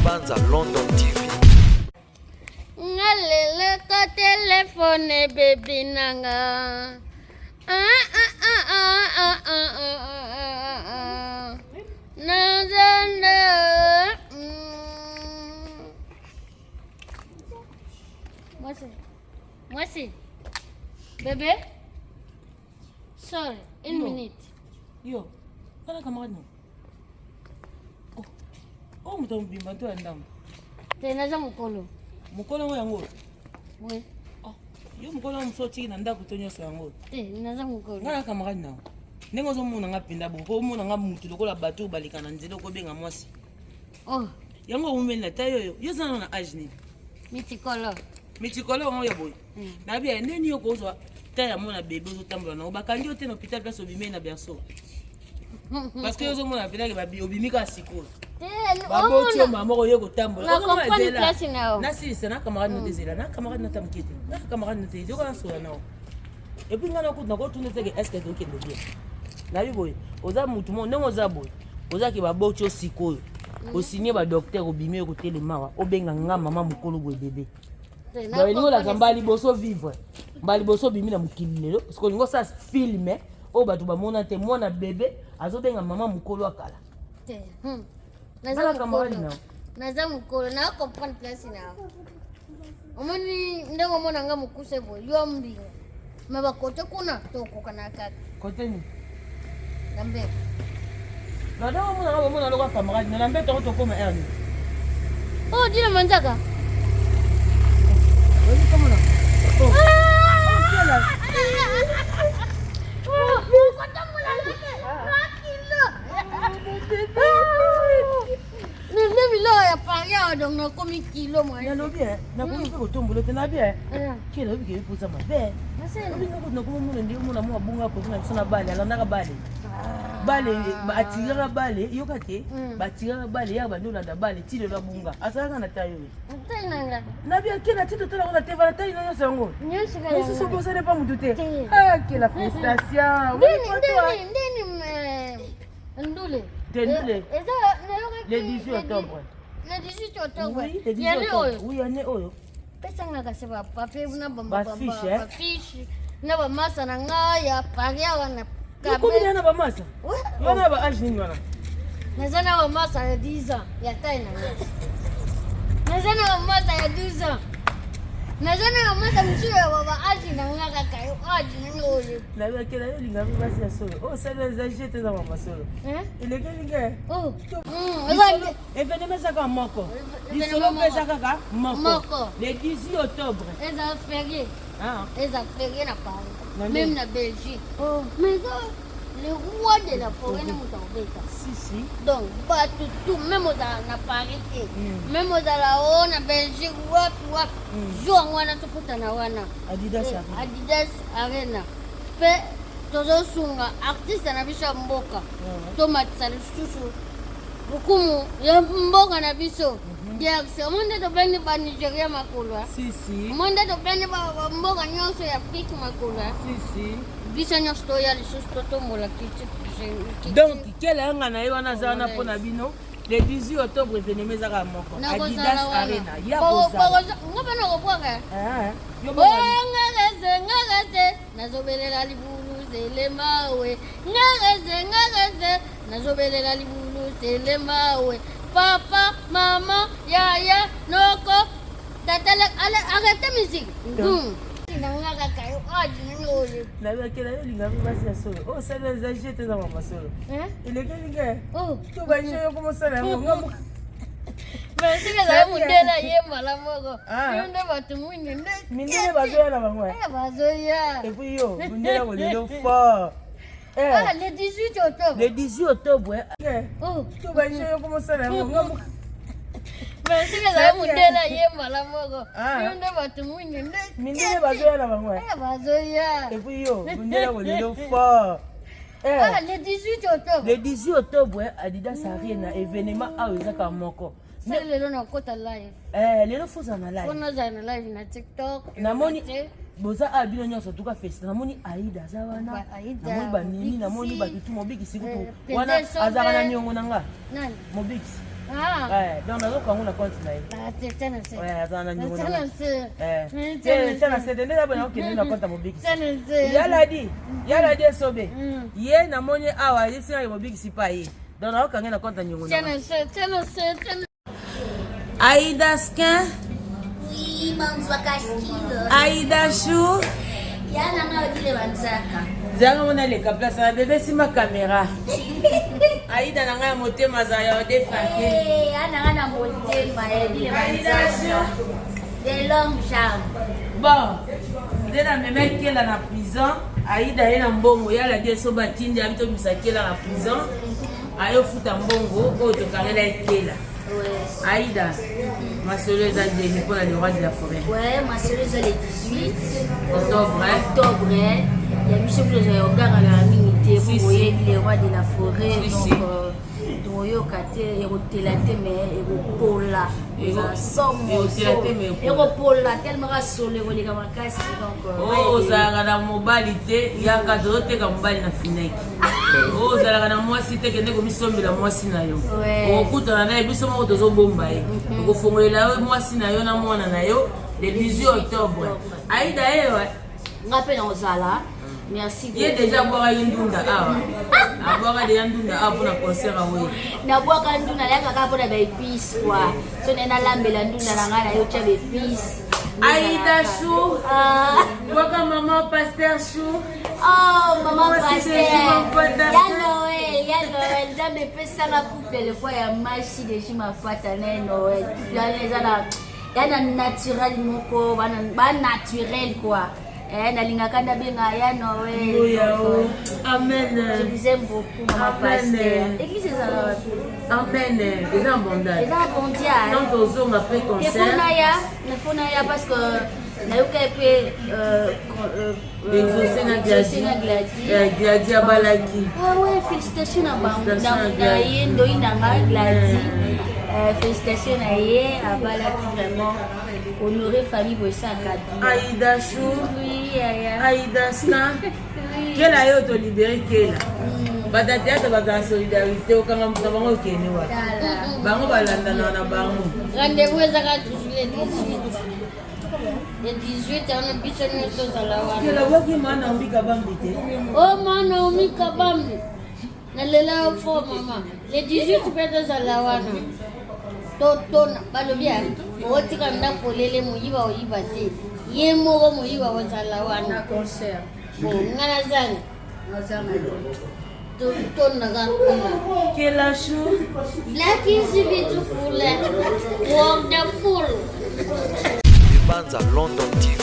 Banza London TV. Nga lelo ko telefone bebi nanga. Ah, ah, ah, ah, ah, ah, ah, ah, ah, ah. Nazanda. Mwasi. Mwasi. Bebe. Sorry, une minute. Yo, kana camarade no. Oh, oh moto mobimba to ya ndambo. Te naza mokolo. Mokolo yango yango. Oui. Oh, yo mokolo yango mosusu otiki na ndako to nyonso yango. Te naza mokolo. Nga na camarade na. Ndenge ozomona nga mpenza bongo, po omona nga motu lokola bato oyo baleka na nzela okobenga mwasi. Oh. Yango owumeli na taille oyo, yo oza na age nini? Mitikolo. Mitikolo yango ya boye. Nabi ya nini yo kozwa taille ya mwana bebe ozotambola nango bakangi yo te na hôpital place obimeli na berceau. Parce que ozomona mpenza ke obimi kaka sikoyo. Baboti yo mama moko oye kotambola. Ozomona nzela. Nasilisa na camarade no te zela na camarade no ta moke te. Na camarade no te yoka nasola nao. Et puis nga nakutu nakotuna te ke est-ce que tokende bien. Nabi boye oza mutu moko ndenge oza boye oza ke baboti yo sikoyo. Osigne ba docteur obimi yo kotelema awa obenga nga mama mokolo boye bebe. Donc elingi olakisa mbala liboso vivre mbala liboso obimi na mokili lelo parce que olingi osala filme oyo bato bamona te mwana bebe azobenga mama mokolo akala naza mokolo na comprendre place na omoni ndenge omona nga mokuse boye yo mbinga me bakote kuna tokokana kaka kote nini na mbeto na ndenge omona nga bomona lokola camarade na mbeto yango tokoma heure nini oh dina manzaka oyebi komona oh. Nde biloko ya Paris awa donc nakomi kilo mwa. Nalobi eh, nakomi mpe kotombola te nabi eh. Ke nayebi ke epoza mabe. Nayebi nga kutu nakomi mona ndenge mona mwa bunga koki na biso na bale alandaka bale. Bale atiraka bale yoka te batiraka bale yaka bandi olanda bale ti lelo abunga azalaka na taille oyo. Nabi ake na ti totala ngo na teva na taille na nyonso yango. Mosusu obosani pa motu te. Ah kela félicitation. Ndeni ndule. Te ndule. Eza le 18 octobre. Le 18 octobre. Oui, le 18 octobre. Oui, année oyo. Pesanga kasi ba papier na ba ba fiche na ba masa na ngai ya Paris awa na Okomi na ba masa? Wana ba age nini wana? Naza na ba masa ya 10 ans ya taille na ngai. Naza na ba masa ya 12 ans. Naza na ba masa mosusu ya ba age na ngai kaka yo age na ngai oyo. Nabakela yo olinga mpe basi ya solo. Oyo osali eza jeu te eza mama solo. Elekeli ngai. Oh. Événement eza kaka moko. Lisolo mpe eza kaka moko. Le 18 octobre. Eza férié. Ah. Eza férié na Paris. Na Même nini? na Belgique. Oh. Mais eza le roi de la forêt nde moto akobeta. Si si. Donc bato tout même ozala na Paris te. Même ozala o na Belgique wapi wapi. Jour yango wana tokutana wana. Adidas Arena. Adidas Arena. Mpe tozosunga artiste na biso ya mboka. Tomatisa lisusu lokumu ya mboka na biso. DRC omoni nde tobendi ba Nigeria makolo. Si si. Omoni nde tobendi ba mboka nyonso ya Afrique makolo. Si si. Biso nyonso toya lisusu totombola kiti. Donc kela yanga na ye wana aza wana mpo na bino le 18 octobre événement eza kaka moko Adidas Arena ya kozala. Nga mpe nakobwaka. Ah, yo bongo. Ngakase ngakase nazobelela libulu selemawe ngakase ngakase nazobelela libulu selemawe papa mama yaya noko tata ale arrête musique. Nanga kaka yo age oyo. Nabakela yo olinga mpe basi ya solo. Oyo osali eza jeu te eza mama solo. Elekeli ngai. Oh. To ba jeu yo komosala yango nga moko. Mais soki ezali mondele aye mbala moko. Ah. Yo nde bato mwindu nde. Mindele bazoya na bango. Eh, bazoya. Et puis yo, mondele kolelo fort. Eh. Ah, le 18 octobre. Le 18 octobre. Eh. Oh. To ba jeu yo komosala yango nga moko. Mais soki ezali mondele aye mbala moko. Ah. Yo nde bato mwindu nde. Mindele bazoya na bango. Eh, bazoya. Et puis yo, mondele kolelo fort. Eh. Ah, le 18 octobre. Le 18 octobre, Adidas Arena, événement awa eza kaka moko. Se lelo nakota live. Eh, lelo faut ozala na live. Mpo nazala na live na TikTok. Namoni boza awa bino nyonso tuka festi namoni Aida aza wana. Ba Aida, Namoni ba Mimi, Mobikisi. namoni ba Tutu Mobikisi kutu. Eh, Wana Pete Sombe. azalaka na niongo na nga. Nani? Mobikisi. Ah. Eh, donc nazoka yango na compte na ye. Ah, te tia na se. Ouais, azala na niongo Tia na na se. Eh. Tia na Te tia na se te nde nabona okende na compte ya mobikisi. Tia na se. Yaladi, yaladi esobe. Ye namoni awa ayebisi ngai mobikisi pa ye. Donc naokange na compte ya niongo Tia na. na se, tia na se, tia na Aïda Skin, Oui, manzwaka skilo. Aïda Chou. Ya na nga odile banzaka. Zanga mona leka place na bebe simba caméra. Aïda na ngai ya motema azala ya odefake. Eh, ya na nga na motema ya odile Aïda banzaka. Chou. Des longues jambes. Bon, nde namema kela na prison. Aïda ye na mbongo ye aladi eso batindi abi tobimisa kela na prison. Ayofuta mbongo oyo tokangela ye kela. Ouais. Aïda, masolo eza ndeni mpona le roi de la forêt. Ouais, masolo eza le 18 Octobre, hein? octobre. hein. Ya biso biso ya ogangaka mingi te Si, po si. boyebi le roi de la forêt. Si, Donc si. tokoyoka te ekotela te mais ekopola. Eza somo. Ekotela te, mais ekopola. Ekopola tellement ka solo ekoleka makasi donc. Oyo ozalaka na mobali te yaka tozoteka mobali na fineki. Oyo ozalaka na mwasi te kende komisombela mwasi na yo. Ouais. Okokutana na ye biso moko tozobomba ye. Okofongolela yo mwasi na yo na mwana na yo le 18 octobre. Aïda ye wa Nga mpe na ozala. Merci. Ye deja abwakaki ndunda awa. Abwaka deja ndunda awa mpona concert awe. Nabwaka ndunda nayaka kaka mpona baepice kua so naye nalambela ndunda na ngai nayo tya baepice. Aïda Chou. Ah. Bwaka maman pasteur Chou. Oh, maman Moi aussi, pasteur. je suis mon pote. Ya Noël, ya Noël. Nzambe epesanga couple lokwa ya mashi de Jimapata na ye Noël. Couple wana eza na ya na naturel moko, ba naturel quoi. Eh, nalingaka ndabenga ya Noël. Oya Donc, o. je Amen. vous aime beaucoup, maman Amen. pasteur. Église ezala wapi? Amen. Eza mbondal. Eza bondia. Donc tozonga après concert. Nefo na ya parce que nayoka mpe Exaucé na Exaucé na Gladi. Gladi. Eh, Gladi abalaki. Ah ouais, félicitations na bango Félicitations na à na Gladi. ye ndoi na nga Gladi. Félicitations na ye abalaki vraiment honorer famille boye esaka bien. Aïda Chou. Oui, yaya. Aïda Sna. Oui. Kela yo tolibere kela. Bato ya théâtre bazala solidarité okanga moto na bango okende wapi. Tala. Bango balandana na bango. Rendez-vous ezaka toujours le 18. Le 18 wana biso nyonso tozala wana. Kela bwaki mwana ombika bambi te. O mwana omika bambi. Nalela yo fo mama. Le 18 mpe tozala wana. Totona balobi ya otika ndako polele moyiba oyiba te. Ye moko moyiba ozala wana. Concert. Bon, nga nazanga. Nazanga te. Totonaka kuna. Kela Chou. Black is beautiful. Wonderful. Libanza London TV.